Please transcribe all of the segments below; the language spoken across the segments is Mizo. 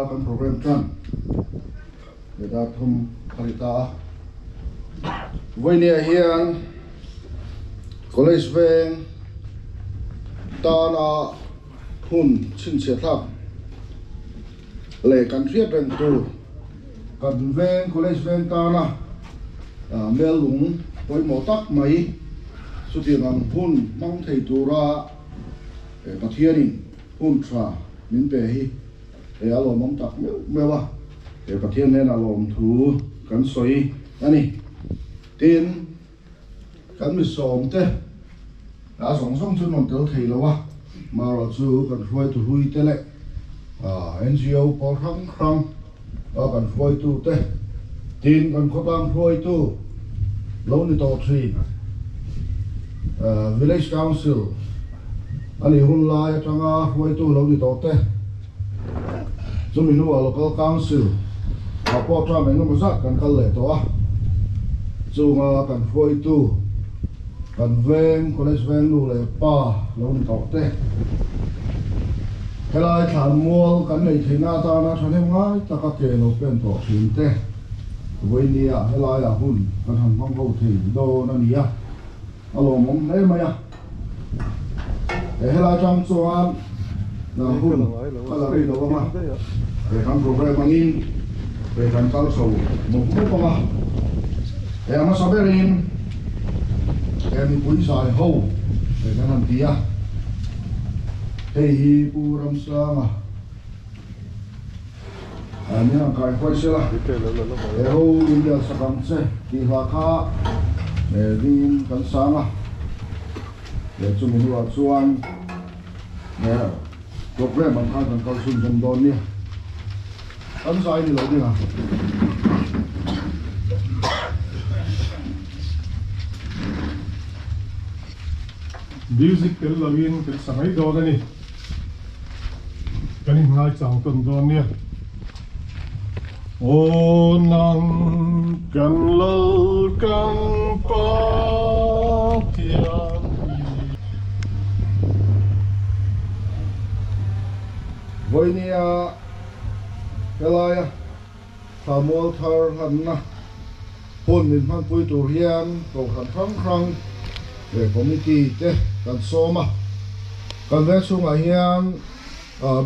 kan program tan leh dar thum a ri ta a. Vawinia hian college veng tana hun chhinchhiah thlak leh kan hriat reng tur kan veng college veng tana mel lung pawimawh tak mai chutiang ang hun hmang thei tura Pathianin hun tha min pe hi he a lawmawm tak meuh meuh a, he Pathian hnenah lawmthu kan sawi a ni. Tin, kan mi sawmte a zawng zawng chu an rawn tel thei lo a, marawh chu kan hruaitu hluite leh NGO pawl hrang hrang a kan hruaitute, tin kan khawtlang hruaitu lo ni tawh thin Village Council a nih hun lai atanga hruaitu lo ni tawh te, chumi hnuah Local Council ah pawh term engemaw zat kan kal leh tawh a, chunga kan hruaitu kan veng College veng nu leh pa lo ni tawh te, helai thlanmual kan nei theihna atana thahnem ngai taka ke lo pen tawh thin te, vawinia helaiah hun kan han hmang ho thei dawn a ni a, a lawmawm hle mai a. He helai tang chuan hun ka la rei lo ang a, he kan program angin he kan kal chho mawp mawp ang a, he a hmasa berin he mipui zai ho he kan han ti a, hei hi Pu Ramsanga min han kai huai sela, he ho inbial sak ang che tih hla kha dingin kan sang a, he chumi hnuah chuan he program ang khan kan kal chhunzawm dawn nia, kan zai ni lo ding ang. Music tel loin kan sa mai dawn a ni. Kan inngai chang tawn dawn nia. Aw nang kan lal kan Pathian hi. Vawinia helaia Thlamual thar hlanna hun min hmanpui tur hian Kohhran hrang hrang leh committee te kan sawm a. Kan veng chhungah hian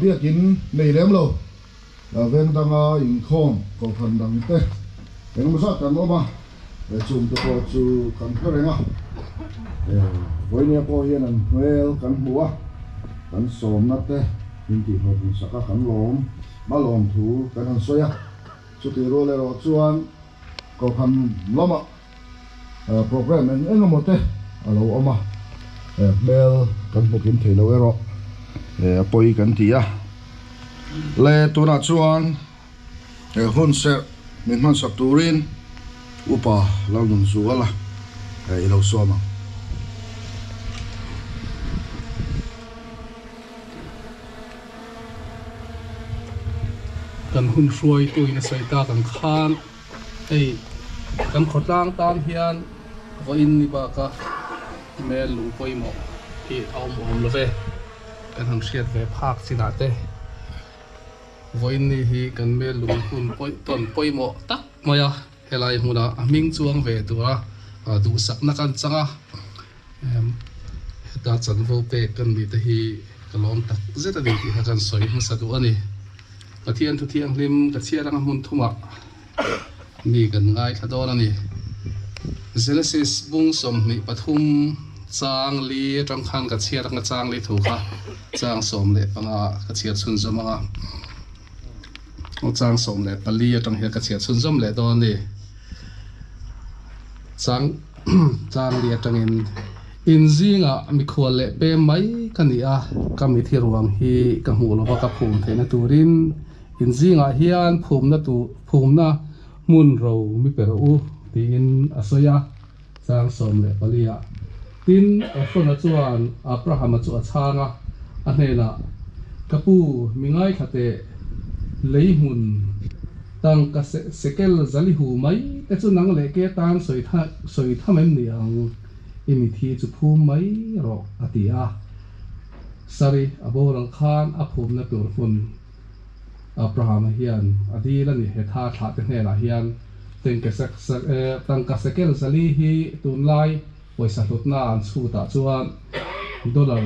biakin nei lem lo, veng danga inkhawm Kohhran dang te engemaw zat kan awm a, chung te pawh chu kan hre reng a. Vawinia pawh hian an hmel kan hmu a, kan sawmna te min tihhlawhtling sak a, kan lawm. Hmalawm thu kan han sawi a, chutih rual erawh chuan Kohhran lamah program eng eng emaw te a lo awm a, hmel kan hmu kim thei lo erawh a pawi kan ti a. Le tunah chuan he hun serh min hmansak turin Upa Lalnunzuala i lo sawm ang. Kan hun hruaituin a sawi tak ang khan hei kan khawtlang tan hian vawiin ni baka hmel lung pawimawh hi a awm awm lo ve kan han hriat ve phak chinah te vawiin ni hi kan hmel lung hun tawn pawimawh tak mai a helai hmunah a hming chuang ve tura duhsakna kan chang a. Heta chanvo pek kan nih te hi ka lawm tak zet a ni tih kha kan sawi hmasa duh a ni. Pathian thu thianghlim ka chhiar anga hmun thumah mi kan ngaithla dawn a ni. Genesis bung 23 chang li atang khan ka chhiar anga chang li thu kha chang 15 ka chhiar chhunzawm anga chang 14 atang hian ka chhiar chhunzawm leh dawn a ni. Chang chang li atangin in zingah mikhual leh pem mai ka ni a, ka mithi ruang hi ka hmuh lova ka phum theihna turin in zingah hian phumna tur phumna hmun ro mi pe rawh u tiin a sawi a, chang 14 ah. Tin, Ephron-a chuan Abraham-a chu a chhang a, a hnenah, Ka pu, mi ngaithla teh, lei hmun tangka sekel zali hu mai te chu nang leh ke tan sawi sawi tham em ni ang? I mithi chu phum mai rawh, a ti a. Sari, a boral khan a phumna tur hmun. Abrahama hian a dil a ni. Hetha thlahte hnenah hian tangka sekel zali hi tunlai pawisa hlutna an chhutah chuan dollar,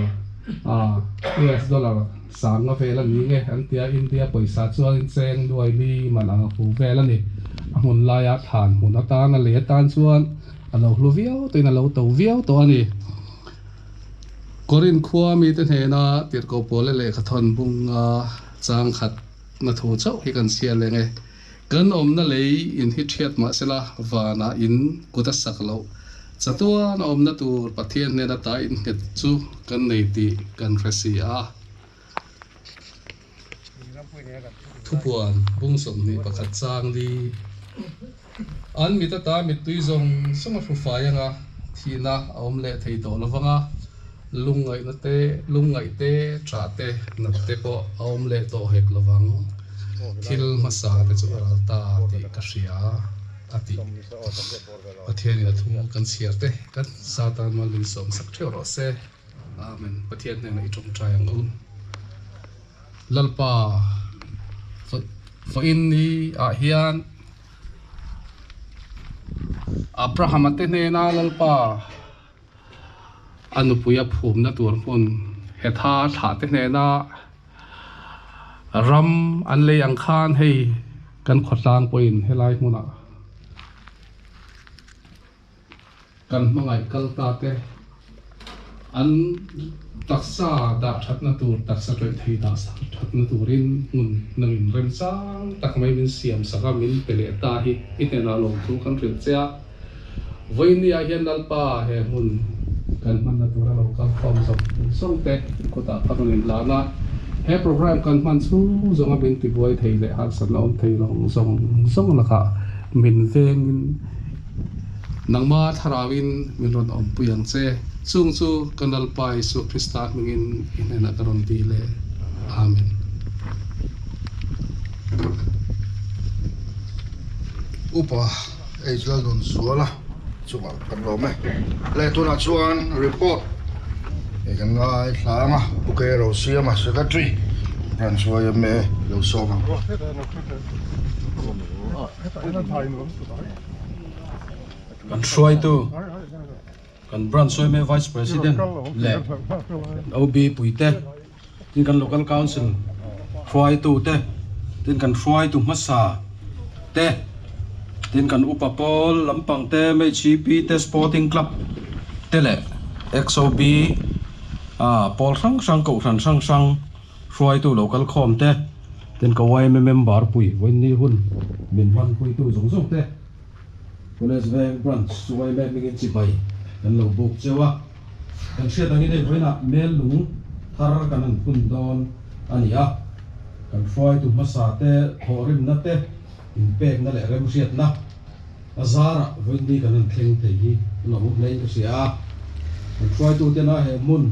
US dollar, sanga vel a ni nge an ti a, India pawisa chuan cheng nuai li man ang a pu vel a ni. A hmun laia thlan hmun atana lei atan chuan a lo hlu viau tawhin a lo to viau tawh a ni. Korinth khua mite hnena tirhkoh pawle lehkhathawn bunga chang khat na thu chauh hi kan chhiar leng e. Kan awmna lei in hi thiat mah sela vanah in kut a sak loh. Chatuan a awmna tur Pathian hnena ta in nghet chu kan nei tih kan hre si a. Thupuan bung 21 chang li an mit ata mittui zawng zawng a hru fai anga thihna a awm leh thei tawh lovanga lungngaihna te, lungngaih te, ṭah te, nat te pawh a awm leh tawh hek lovang. Thil hmasa te chu a ral ta tih ka hria a ti. Pathianin a thu kan chhiar te kan Satan mal min sawm sak ṭheuh rawh se. Amen. Pathian hnenah i ṭawngṭai ang u. Lalpa vawiin ni ah hian Abrahama te hnena Lalpa a nupui a phumna tur hmun Hetha thlah te hnena ram an lei ang khan hei kan khawtlang pawhin helai hmunah Kan hmangaih kal ta te, an taksa dah thatna tur, taksa ṭawih thei dah thatna turin hmun nangin remchang tak mai min siam sak a, min pe leh ta hi i hnenah lawmthu kan hrilh che a. Vawinia hian Lalpa he hmun kan hmanna tura lo kal khawm zawng zawng te kutah ka rawn inhlan a, he program kan hman chhung zawnga min tibuai thei leh harsatna awm thei lo zawng zawng lakah min vengin, Nangma thlarauin min rawn awmpui ang che. Chung chu ka Lalpa Isua Krista hmingin i hnenah ka rawn dil e. Amen. Upa H Lalnunzuala chungah kan lawm e. Le tunah chuan report hei kan ngaithla ang a, Pu K Rosiama Secretary Branch yma lo sawm ang. Kan hruaitu kan branch yma vice president leh OB puite tin kan local council hruaitu te tin kan hruaitu hmasa te tin kan upa pawl lampang te mhip te sporting club te leh XOB ah pawl hrang hrang kohhran hrang hrang Hruaitu lo kal khawm te, tin ka yma member pui vawiinni hun min hmanpuitu zawng zawng te, College Veng Branch chu yma hmingin chibai kan lo buk cheu a. Kan hriat angin hei vawiinah mel lung thar kan han phun dawn a ni a, kan hruaitu hmasa te thawhrimna te, inpekna leh remhriatna a zarah vawiinni kan han thleng thei hi an awm hlein ka hria a. Kan hruaitutena he hmun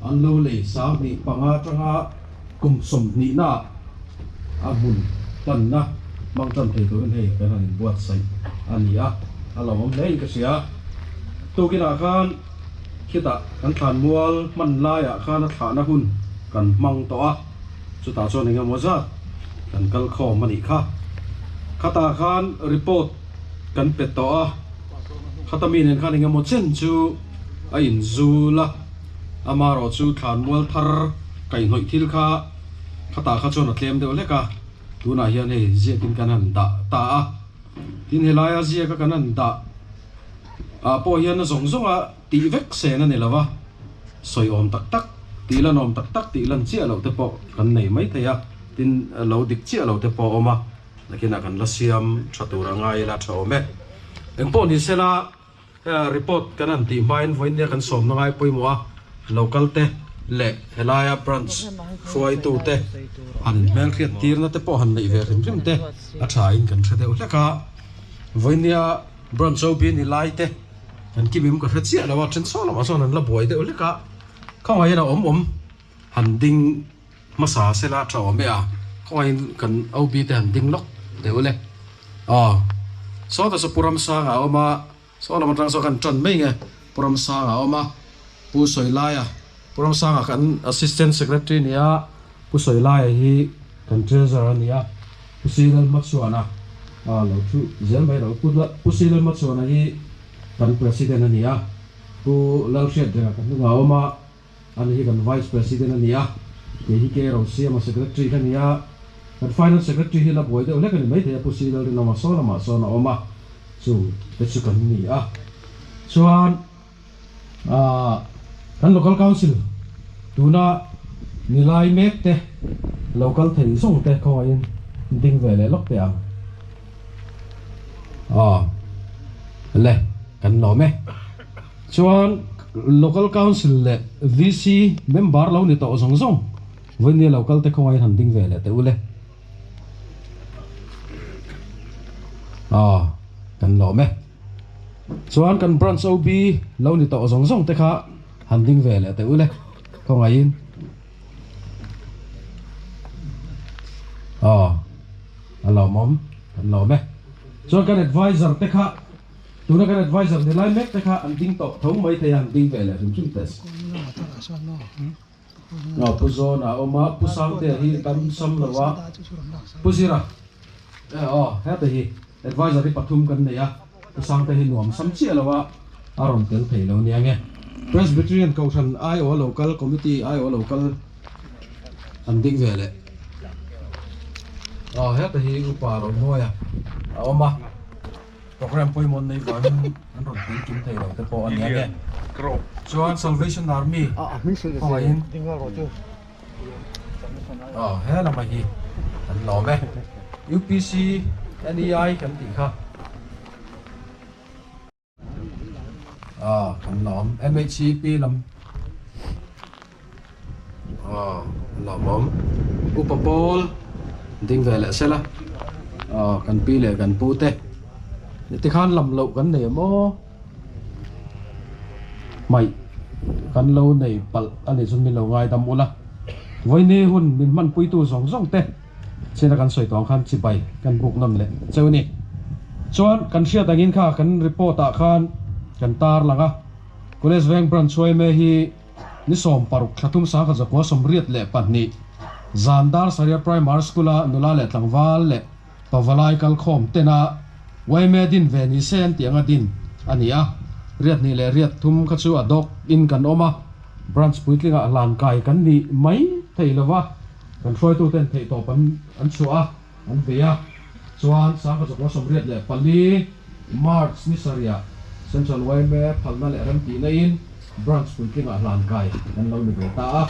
an lo lei 25 atanga kum 20 naah a hmun tanna hmang tan thei turin hei kan han inbuatsaih a ni a, a lo awm hlein ka hria. Tukinah khan khitah kan thlanmual hman laiah khan a thlahna hun kan hmang tawh a. Chutah chuan eng emaw zat kan kal khawm a nih kha. Khatah khan report kan pe tawh a, khata mi nen khan eng emaw chen chu a inzul a, amaherawh chu thlanmual thar kaihhnawih thil kha khatah kha chuan a tlem deuh hlek a, tunah hian hei ziakin kan han dah ta a. Tin helaia ziaka kan han dah ah pawh hian a zawng zawnga tih vek sen a ni lo va, sawi awm tak tak, tih lan awm tak tak tih lan chiah loh te pawh kan nei mai thei a, tin lo dik chiah loh te pawh a awm a, nakinah kan la siam tha tur a ngai ila tha awm e. Engpawh ni sela report kan han tih hmain vawiin nia kan sawmna ngai pawimawh a, local te leh helaia branch hruaitu te han hmelhriat tirna te pawh han neih ve hrim hrim te a tha in kan hre deuh hlek a, vawiin nia branch OB ni lai te. Kan kim em ka hre chiah lo a, then saw lamah sawn an la buai deuh hlek a, khawngaihin a awm awm han ding hmasa sela tha awm e a, khawngaihin kan OB te han ding lawk deuh le aw sawta saw Pu Ramsanga a awm a, saw lam atang saw kan tan mai nge Pu Ramsanga a awm a, Pu Sawilaia Pu Ramsanga kan Assistant Secretary nia Pu Sawilaia hi. Kan treasurer a ni a, Pu Silal Hmachhuana a lo thu zel mai lo. Pu Silal Hmachhuana hi kan President a ni a, Pu Lalhriatrenga ka hnungah a awm a, ani hi kan Vice President a ni a, kei hi K Rosiama Secretary ka ni a, kan Finance Secretary hi la buai deuh hlek a ni maithei a, Pu Silal Rinawma saw lamah sawn a awm a, chung te chu kan ni a. Chuan. Kan Local Council tuna nilai mek te lo kal thei zawng te khawngaihin ding ve leh lawk teh ang. Aw le kan lawm e. Chuan Local Council leh VC member lo ni tawh zawng zawng vawinia lo kal te khawngaihin han ding ve leh teh u le. Aw kan lawm e. Chuan kan branch OB lo ni tawh zawng zawng te kha han ding ve leh teh u le khawngaihin. Aw a lawmawm kan lawm e. Chuan kan advisor te kha tuna kan advisor ni lai mek te kha an ding tawh tho mai thei a han ding ve leh hrim hrim teh. Aw Pu Zawna a awm a, Pu Sangtea hi dam sam lo a, Pu Zira aw heta hi advisor hi pathum kan nei a, Pu Sangtea hi nuam sam chiah lo a, a rawn tel thei lo nia nge. Presbyterian Kohhran aiawh lo kal committee aiawh lo kal an ding ve leh aw heta hi upa Rohnuaia a awm a. Program pawimawh nei vangin an rawn tel kim thei lo te pawh a nia nge. Chuan Salvation Army khawngaihin aw he lama hi an lawm e. UPC NEI kan tih kha aw kan lawm MHCP lam Aw lawmawm upa pawl ding ve leh sela aw kan pi leh kan pu te tikhan lam loh kan nei maw hmaih kan lo nei palh a nih chu min lo ngaidam ula vawiini hun min hmanpuitu zawng zawng te china kan sawi tawh ang khan chibai kan buk nawn leh cheu a ni chuan kan hriat angin kha kan report ah khan kan tar lang a College Veng Branch yma hi Ni 16 thla thum sangkhat zakua 82 zan dar Saria Primary School-a nula leh tlangval leh pavalai kalkhawm tena yma din ve ni se an tih anga din a ni a. Riat hnih leh riat thum kha chu a dawk in kan awm a, branch puitlingah hlan kai kan ni mai thei lo va, kan hruaituten theihtawp an an chhuah a, an bei a. Chuan sangkhat zakua 84 March ni sarih Central yma phalna leh remtihna in Branch puitlingah hlan kai kan lo ni ve ta a.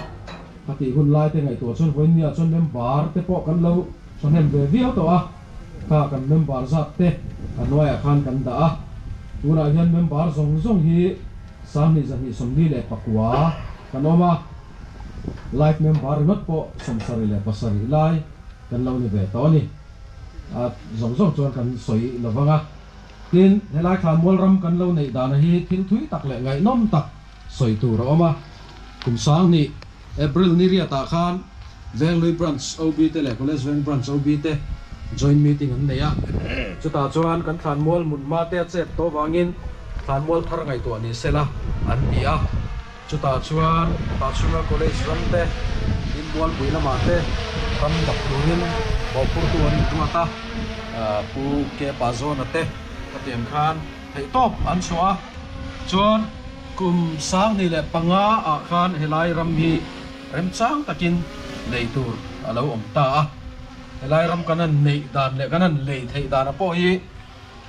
Ka tih hun lai te ngaihtuah chuan vawiinniah chuan member te pawh kan lo thahnem ve viau tawh a, kha kan member zat te a hnuaiah khan kan dah a. Tunah hian member zawng zawng hi 2249 kan awm a, life member ringawt pawh 77 lai kan lo ni ve tawh a ni. A zawng zawng chuan kan sawi lo vang a. Tin, helai thla mual ram kan lo neih dana hi thil thui tak leh ngaihnawm tak sawi tur a awm a. Kum 2000 April ni riatah khan Venglui Branch OB te leh College Veng Branch OB te joint meeting an nei a. Chutah chuan kan thlanmual hmun hma te a chet tawh vangin thlanmual thar ngaihtuah ni sela an ti a. Chutah chuan Pachhunga College ram te, Inmualpui lamah te ram dap turin mawhphurtu an inruat a, Pu Kepa Zawna te khatiang khan theihtawp an chhuah a. Chuan kum 2005 ah khan helai ram hi remchang takin nei tur a lo awm ta a. Helai ram kan han neih dan leh kan han lei theih dana pawh hi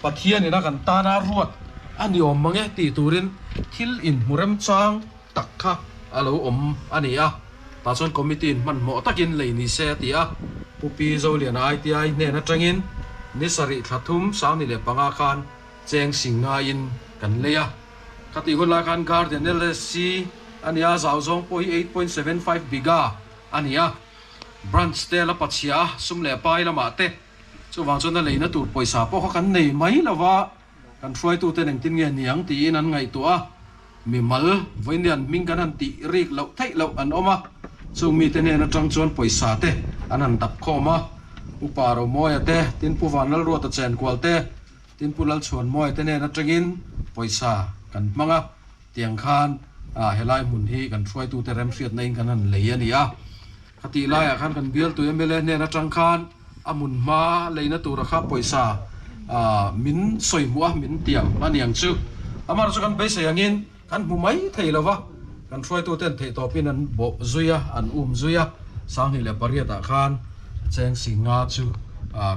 Pathian ina kan tana ruat a ni awm mang e tih turin thil inhmu remchang tak kha a lo awm a ni a, tah chuan committee in hmanhmawh takin lei ni se a ti a. Pu Pi Zoliana ITI hnen atangin ni sarih thla thum 2005 khan cheng sing ngaiin kan lei a. Khatih hun lai khan Guardian LSC a nia, zau zawng pawh hi 8.75 bigha a ni a, branch te la pachhia a, sum leh pai lamah te Chuvang chuan a leina tur pawisa pawh kha kan nei mai lo va, kan hruaituten engtin nge niang tiin an ngaihtuah a, mimal vawiin hming kan han tih rik loh theih loh an awm a, chung mite hnen atang chuan pawisa te an han dap khawm a, Upa Romawia te, tin Pu Vanlalruata Chenkual te, tin Pu Lalchhuanmawia te hnen atangin pawisa kan hmang a, tiang khan helai hmun hi kan hruaitute remhriatna in kan han lei a ni a. Khatih laiah khan kan bialtu mla hnen atang khan a hmun hma leina tura kha pawisa min sawi hmuh a, min tiam a niang chu. Amaherawhchu kan beisei angin kan hmu mai thei lo va, kan hruaituten theihtawpin an bawh zui a, an um zui a, 2008 ah khan cheng singa chu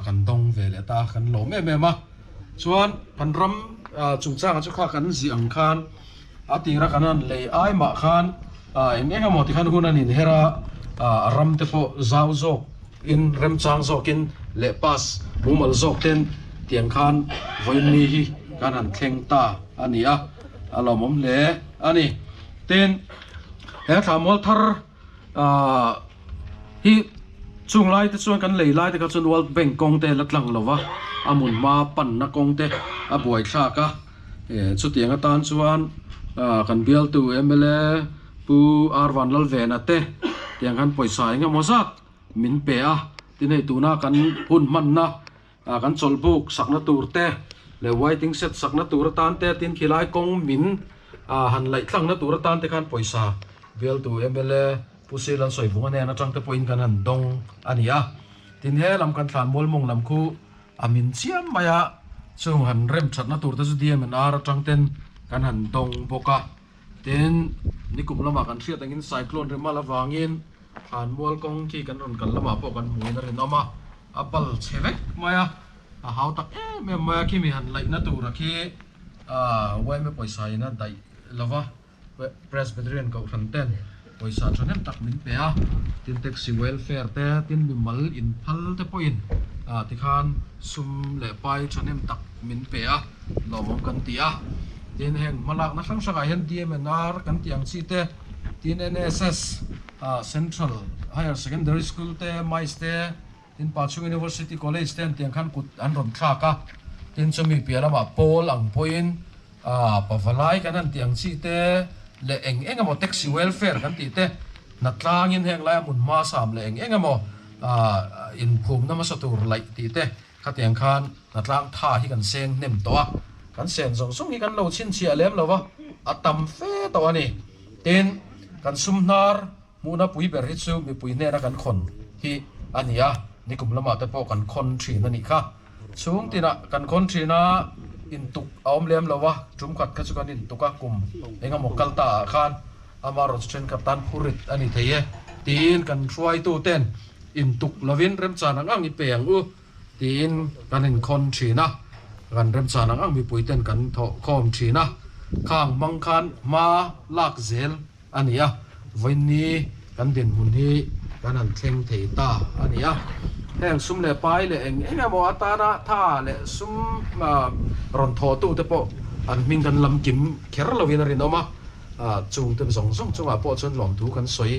kan dawng ve leh ta a, kan lawm em em a. Chuan kan ram chungchangah chu kha kan zih ang khan a tira kan han lei ai mah khan eng eng emaw tikhan hun an inher a, a ram te pawh zau zawk in remchang zawk in leh pass mumal zawk ten tiang khan vawiin ni hi kan han thleng ta a ni a, a lawmawm hle a ni. Tin, he thla mual thar hi chung lai te chuan kan lei lai te kha chuan World Bank kawng te la tlang lo va, a hmun hma panna kawng te a buai thlak a, chutiang atan chuan kan bialtu mla Pu R Vanlalvena te tiang khan pawisa eng emaw zat min pe a, tin hei tuna kan hun hmanna kan chawlhbuk sakna tur te leh waiting shed sakna tur atan te tin khilai kawng min han laih tlangna tur atan te khan pawisa bialtu mla Pu Silan Sawivunga nen atang te pawhin kan han dawng a ni a. Tin he lam kan thlan Mualmawng lam khu a min chiam mai a, chung han rem thatna tur te chu DMNR atang ten kan han dawng bawk a. Tin nikum lamah kan hriat angin cyclone remal avangin thlan mual kawng khi kan rawn kal lamah pawh kan hmuhin a rinawm a. A bal chhe vek mai a, a hau tak em em mai a, khimi han laihna tura khi yma pawisa in a daih lo va, Presbyterian Kohhran ten pawisa thahnem tak min pe a, tin taxi welfare te, tin mimal inphal te pawhin tikhan sum leh pai thahnem tak min pe a, lawmawm kan ti a. Tin heng hmalakna hrang hrangah hian DMNR kan tih ang chi te, tin NSS, Central Higher Secondary School te, MICE te, tin Pachhung University College te an tiang khan kut an rawn thlak a, tin chumi piah lamah pawl ang pawhin pavalai kan han tih ang chi te leh eng eng emaw taxi welfare kan tih te hnatlangin heng laia hmun hma sam leh eng eng emaw inphumna hmasa tur laih tih te Khatiang khan hnatlang tha hi kan seng hnem tawh a, kan sen zawng zawng hi kan lo chhinchhiah lem lo va, a tam fe tawh a ni. Tin, kan sum hnar hmuhna pui ber hi chu mipui hnena kan khawn hi a ni a, nikum lamah te pawh kan khawn thin a nih kha. Chhung tinah kan khawn thin a, intuk a awm lem lo va, tum khat kha chu kan intuk a, kum engemaw kal ta ah khan amaherawhchu thenkhat tan phurit a ni thei e tiin kan hruaitu ten Intuk lovin remchan ang ang i pe ang u tiin kan inkhawn thin a, kan remchan ang ang mipuiten kan thawh khawm thin a, khang hmang khan hma lak zel a ni a, vawiinni kan dinhmun hi kan han thleng thei ta a ni a. Heng sum leh pai leh eng eng emaw atana tha leh sum rawn thawhtute pawh an hming kan lam kim kher lovin a rinawm a, chungte zawng zawng chungah pawh chuan lawmthu kan sawi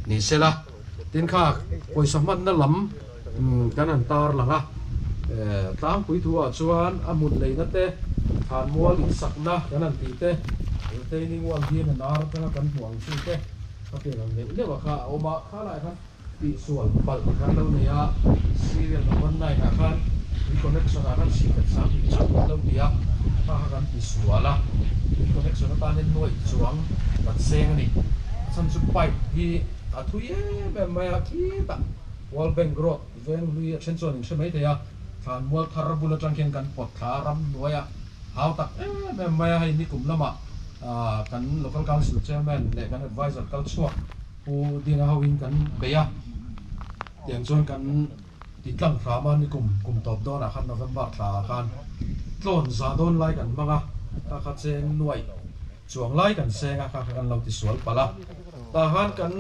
ni sela. Tin kha pawisa hmanna lam kan han tar lang a, tlangpui thuah chuan a hmun leina te, thlanmual insakna kan han tih te, retaining wall hi an ar atanga kan hmuh ang chi te, khatiang ang neuh neuh a kha a awm a, kha laiah khan tihsual palh kan lo nei a, serial number 9 ah khan reconnection ah khan singkhat sang tih chauh kan lo ti a, kha kha kan tisual a, reconnection atan hian nuaih chuang kan seng a ni, a chhan chu pipe hi. A thui em em mai a, khitah World Bank Road veng hlui a then chuan in hre mai thei a, thlan mual thar bul atang khian kan pawt thla a, ram hnuaiah hau tak em em mai a, hei nikum lamah kan Local Council Chairman leh kan Advisor kal chhuak Pu Dina hoin kan bei a, tiang chuan kan ti tlang hram a, nikum kum tawp dawnah khan November thla ah khan tlawn za dawn lai kan hmang a, kha kha cheng nuaih chuang lai kan seng a, kha kha kan lo ti sual palh a. Tah khan kan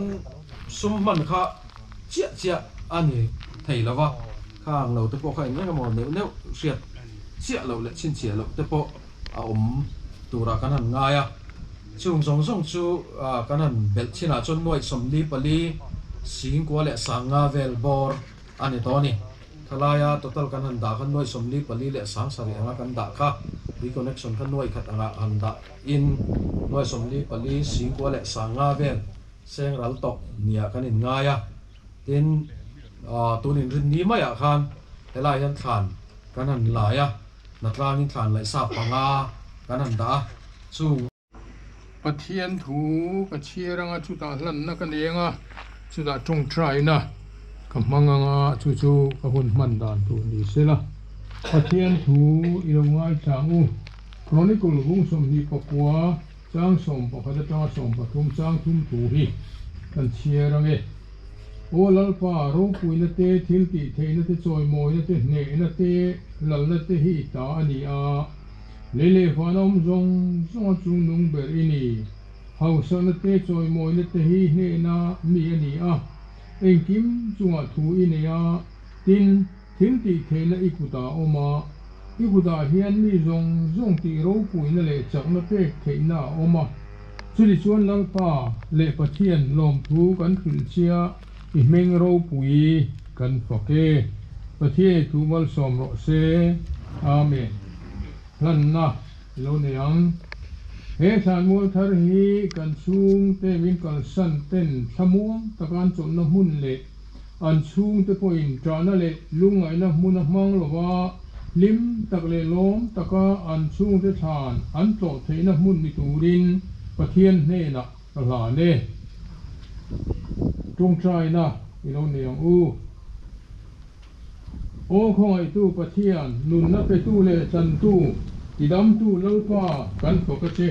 sum hman kha chiah chiah a ni thei lo va, kha ang lo te pawh kha eng eng emaw neuh neuh hriat chiah loh leh chhinchhiah loh te pawh a awm turah kan han ngai a. Chung zawng zawng chu kan han belh chinah chuan nuaih 44 singkua leh sanga vel bawr a ni tawh a ni. Thalaia total kan han dah kha nuaih 44 leh 7000 anga kan dah kha reconnection kha nuaih khat anga han dah in nuaih 44 singkua leh sanga vel seng ral tawh nia kan in ngai a. Tin, tun inrin ni maiah khan helaiah hian thlan kan han lai a, hnatlangin thlan laih sa panga kan han dah a, chung. Pathian thu ka chhiar anga chutah hlanna ka nei anga. Chutah tawngtaina ka hmang anga chu chu ka hun hman dan tur ni sela. Pathian thu i lo ngaithla ang u. Chronicle bung 29 chang 11 atanga 13 chang thum thu hi kan chhiar ang e. Aw Lalpa, ropuina te, thil tih theihna te, chawimawina te, hnehna te, lalna te hi i ta a ni a. Lei leh van a awm zawng zawng a chungnung ber i ni. Hausakna te chawimawina te hi hnehna mi a ni a, engkim chungah thu i nei a, tin, thil tih theihna i kutah a awm a, i kutah hian mi zawng zawng tih ropuina leh chakna pek theihna a awm a. Chutichuan Lalpa leh Pathian lawmthu kan hrilh chia i hming ropui kan fak e. Pathian i thu malsawm rawh se. Amen. Hlanna i lo nei ang. He thlanmual thar hi kan chhungte min kalsan ten thlamuang taka an chawlhna hmun leh an chhungte pawhin ṭahna leh lungngaihna hmun a hmang lova hlim tak leh lawm taka an chhungte thlan an tlawh theihna hmun ni turin Pathian hnenah ka hlan e. Ṭawngṭaina i lo nei ang u. Aw khawngaihtu Pathian, nunna petu leh tlantu, tidamtu Lalpa kan fak a che.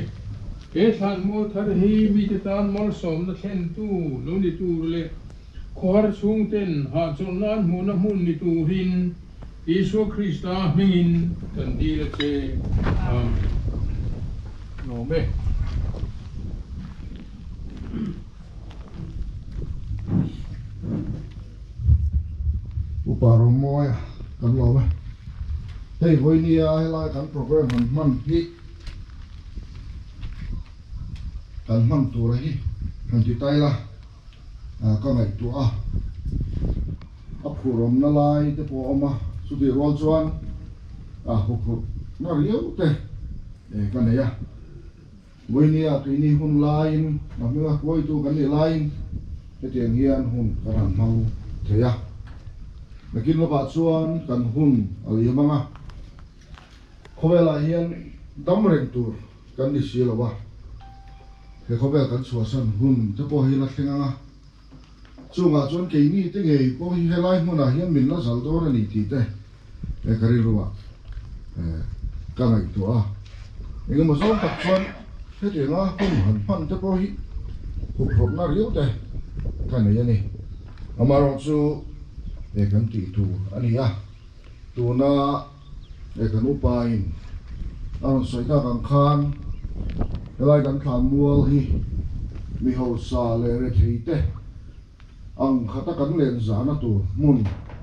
He thlanmual thar hi mite tan malsawmna thlentu lo ni tur leh khawhar chhungten hahchawlhna an hmuhna hmun ni turin Isua Krista hmingin kan dil a che. Amen. Lawm e. Upa Rawmawia kan lawm e. Hei vawinia helai kan program han hman hi kan hman tura hi han ti tai la ka ngaihtuah a, a phurawmna lai te pawh a awm a, chutih rual chuan a huphurhna riau te ka nei a. Vawinia keini hun laiin a hminga hruaitu kan nih laiin hetiang hian hun kan han hmang thei a. Nakin lawkah chuan kan hun a liam ang a, khawvelah hian dam reng tur kan ni si lo a, he khawvel kan chhuahsan hun te pawh hi la thleng ang a, chungah chuan keini te ngei pawh hi helai hmunah hian min la zal dawn a ni tih te ka rilruah ka ngaihtuah a. Engemaw zawng tak chuan hetianga hun han hman te pawh hi huphurhna riau te ka nei a ni. Amaherawhchu kan tih tur a ni a, tuna kan upain a rawn sawi tak ang khan helai kan thlan mual hi mi hausa leh rethei te ang khata kan len zahna tur hmun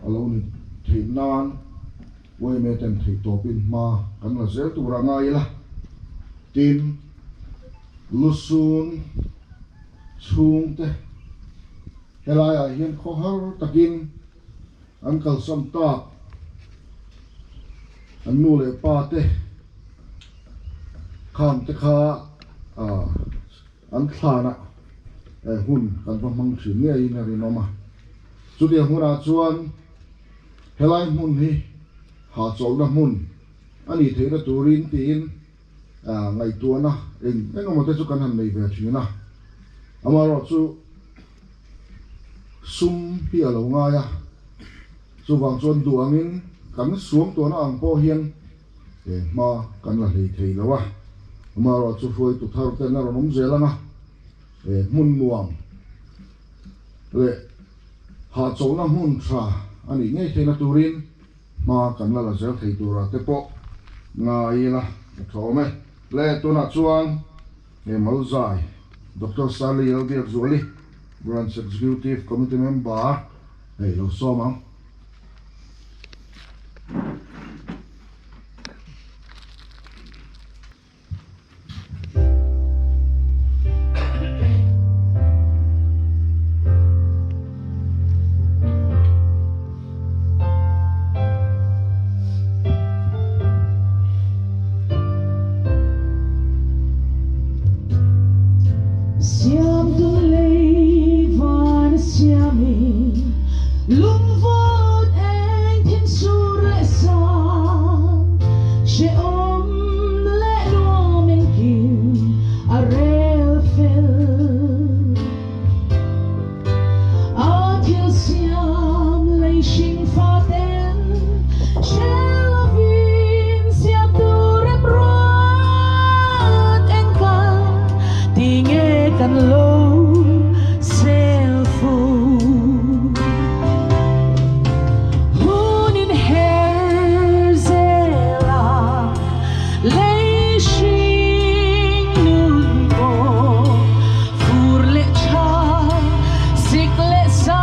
a lo ni theih nan Uaime ten theih tawpin hma kan la zel tur a ngai ila. Tin, Lusun chhungte helaiah hian khawhar takin an kalsan tak an nu leh pa te khang te kha an thlanah hun kan va hmang thin ngeiin a rinawm a. Chutiang hunah chuan helai hmun hi hahchawlhna hmun a nih theihna turin tiin ngaihtuahna eng eng emaw te chu kan han nei ve thin a. Amaherawhchu Sum hi a lo ngai a, chuvang chuan duh angin kan suam tuahna ang pawh hian hma kan la hlei thei lo a, amaherawhchu hruaitu thar ten a rawn awm zel ang a, hmun nuam leh hahchawlhna hmun tha a nih ngei theihna turin hma kan la la zel thei turah te pawh ngai ila a tha awm e. Le tunah chuan He Malzai, Doctor Stanley Lalbiakzuali, Branch Executive Committee Member, hei lo sawm ang. Siamtu lei van a siamin lungvar. Lei hring nun pawh fur leh tha, sik leh sa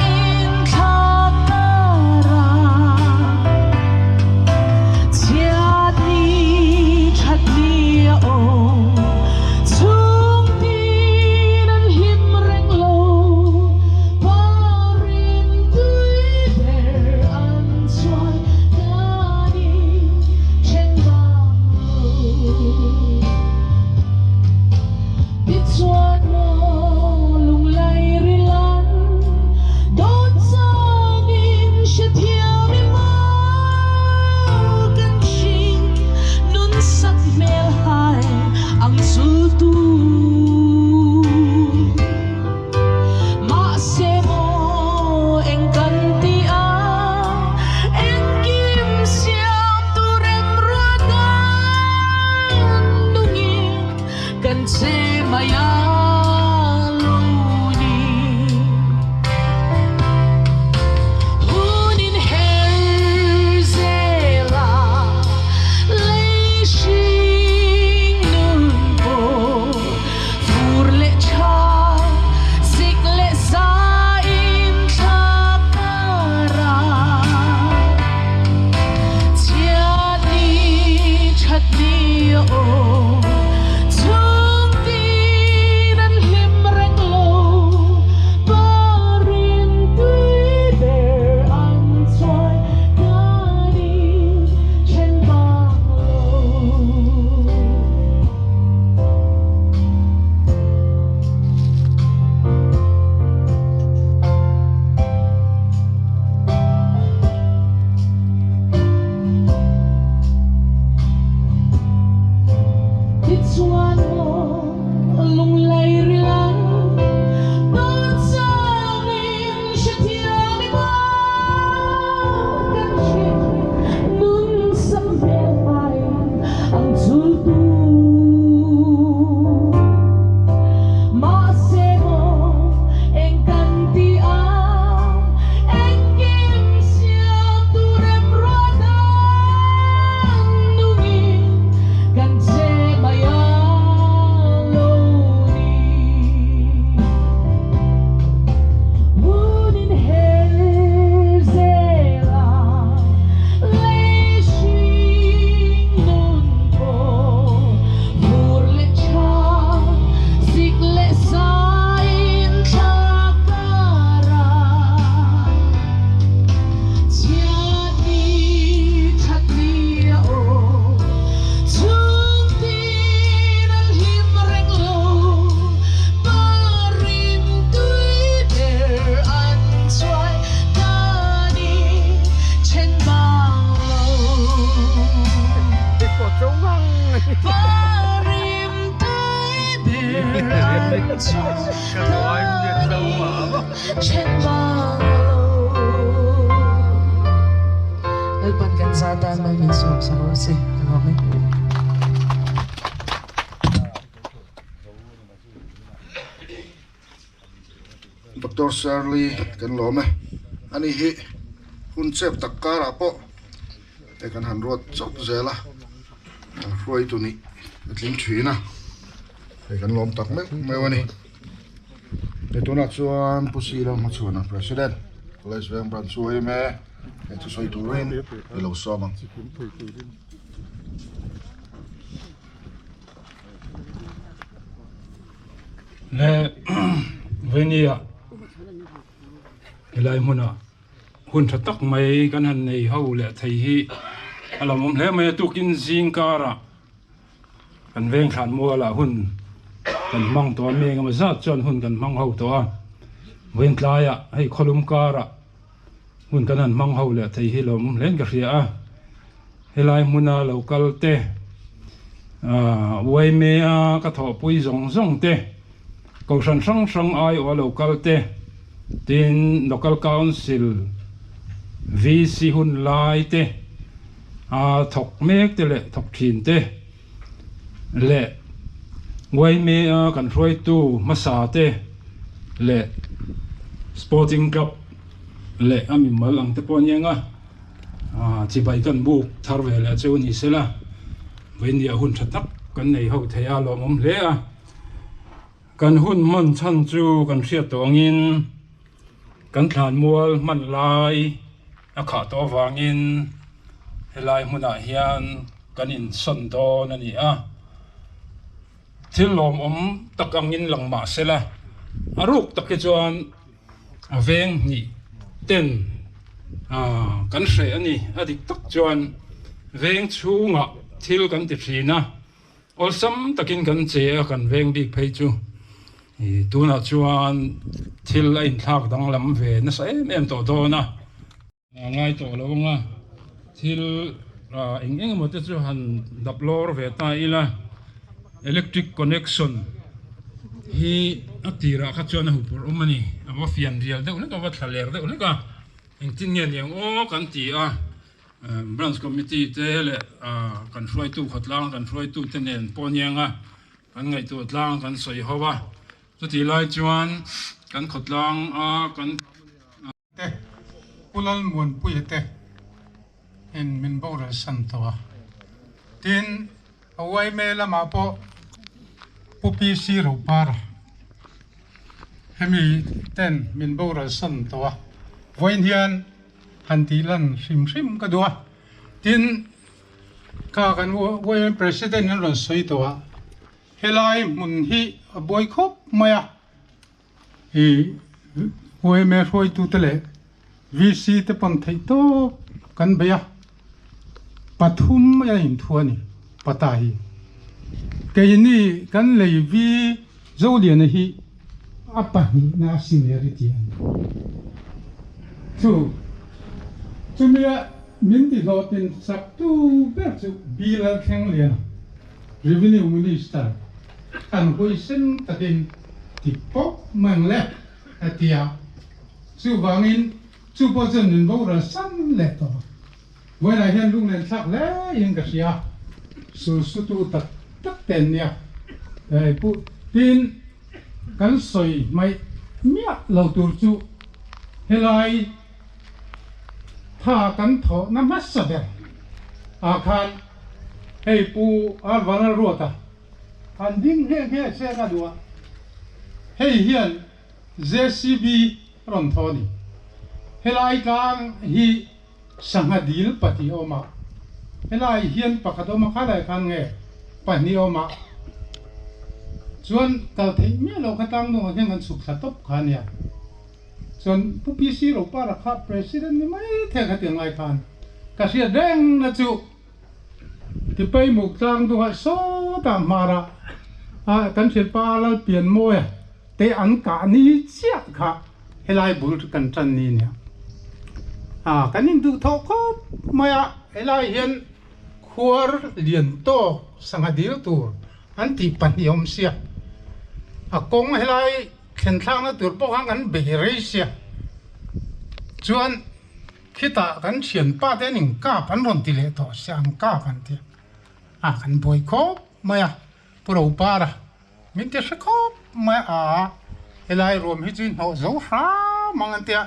in thlak kar a. Chhiat ni that ni a awm, chhung tin an hlim reng lo, parim tui ber an chuai kan in then bang lo. Tichuan maw lunglai rilan dawt changin hrethiam i maw kan hring nun sak hmel hai ang zultu. Mahse maw eng kan ti a, engkim siam tur em ruat an nungin kan che mai a lo ni. Hun in her zel a, lei hring nun pawh Fur leh tha, sik leh sa in thlak kar a. Chhiat ni that ni a aw, chhung tin an hlim reng lo, parin tui ber an chuai kan in then bang lo. Tichuan maw lunglei rilan dawn changin hrethiam i maw kan hre nun sam hmel hmai ang chultu. Mahse maw eng kan ti a, engkim siam tur em ruat ang nungin kan che mai a lo ni. Hun in her zel a, lei hring nun pawh fur leh tha, sik leh sa in thlak kar a. Chhiat ni that ni a aw, chhung tin an hlim reng lo, parim tui ber an chuai kan in then bang lo. Parim tui ber an chuai kan in then bang lo. Lalpan kan za tan mal min sawm sak rawh se ka lawm e. Doctor Shirley kan lawm e. Ani hi hun chep tak karah pawh hei kan han ruat chawp zel a, hruaitu nih a tling thin a, hei kan lawm tak meuh meuh a ni. Hei tunah chuan Pu Silo hmachhuana President College Veng Branch chu a awm e, hei thusawi turin i lo sawm ang. Le Venia helai hmuna hun tha tak mai kan han nei ho leh thei hi a lawmawm hle mai a tukin zing karah kan veng thlan mualah hun kan hmang tawh a mi engemaw zat chuan hun kan hmang ho tawh a vawiin tlaiah hei khawlum karah Hmun kan han hmang ho leh thei hi lawmawm hlein ka hria a, helai hmuna lo kal te, aah Uaimea ka thawhpui zawng zawng te, Kohhran hrang hrang aiawha lo kal te, tin Local Council VC hun lai te, aah thawk mek te leh thawk thin te leh Uaimea kan hruaitu hmasa te leh Sporting Club leh a mimal ang te pawh a ni ang a, chibai kan buk thar ve leh chu ni sela. Vawinia hun tha tak kan nei ho thei a lawmawm hle a. Kan hun hman chhan chu kan hriat tawh angin kan thlanmual hman lai a khah tawh avangin helai hmunah hian kan insawn dawn a ni a. Thil lawmawm tak angin lang mah sela a ruk tak hi chuan a veng hnih ten ah kan hreh a ni. A dik tak chuan veng chhungah thil kan ti thin a, awlsam takin kan che a kan veng bik phei chu ih tunah chuan thil a inthlak danglam ve nasa em em tawh dawn a. A ngai tawh lo ang a, thil eng eng emaw te chu han dap lawr ve ta ila, electric connection hi a tirah kha chuan a huphurh awm a ni, a va fian rial deuh hlek a, a va thla ler deuh hlek a, engtin nge niang aw kan ti a, branch committee te leh kan hruaitu khawtlang kan hruaitu te nen pawh aniang a, kan ngaihtuah tlang kan sawi ho a, chutih lai chuan kan khawtlang a kan. Te, Pu Lalmuanpuia te in min boral san tawh a. Tin, a yma lamah pawh Pu PC Ropara hemi ten min boral san tawh a. Vawiin hian han tih lan hrim hrim ka duh a. Tin, kha kan yma President an rawn sawi tawh a, helai hmun hi a buai khawp mai a. I yma hruaitute leh VC te pawn theih tawp kan bei a, pathum a inthu a ni pata hi. Keini kan lei vi Zoliana hi a pahnihna a seniority a ni. Chu chumia min tihlawhtlin sak tu ber chu Bilal Thlengliana, Revenue Minister kan huaisen takin ti pawp mai ang le a ti a, chuvangin chu pawh chuan min boral san leh tawh a, vawiinah hian lunglen thlak hle in ka hria, sul sutu tak tak te an nia, hei pu tin kan sawi hmaih miah lo tur chu helai tha kan thawhna hmasa ber ah khan hei pu Arvanal Ruata An ding nghe nghe che ka duh a, hei hian JCB rawn thaw a ni. Helai tlang hi sangha dil pahnih a awm a, helai hian pakhat a awm a, khalai khan nge pahnih a awm a, chuan kal theih miah loh kha tlang dawngah hian kan chhuk thla tawp kha a nia. Chuan Pu PC Ropara kha President ni mai thei kha tiang lai khan ka hriat reng na chu. Tipai muk tlang duhah sawtah hmarah kan hrilhpa Lalpianmawia te an kah ni chiah kha helai bul kan tan ni nia. Kan induh thawh khawp mai a, helai hian khuar lian tawk sangha dil tur an tih pahnih a awm sia. A kawng helai thlen thlakna tur pawh khan kan bei rei sia. Chuan. Khitah kan thianpa te an inkap an rawn ti leh tawh sia an kap an ti a kan buai khawp mai a Pu Ropara min ti hre khawp mai a helai ruam hi chu i hnawh zo hram ang an ti a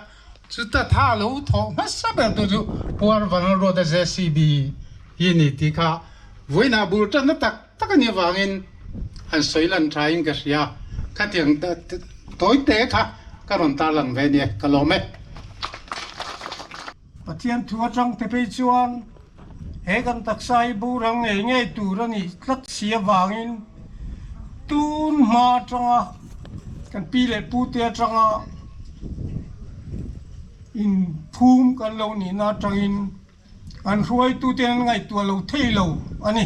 chuta tha lo thawh hmasa ber tu chu Pu Arvanal Ruata JCB hi a ni tih kha vawiinah bul tanna tak tak a nih avangin han sawi lan tha in ka hria khatiang tawi te kha ka rawn tarlang ve nia ka lawm e. Pathian thu atang te phei chuan he kan taksa hi boral ngei ngei tur a nih tlat si avangin tun hma atanga kan pi leh pu te atanga inphum kan lo nihna atangin An hruaitute an ngaihtuah lo thei lo a ni.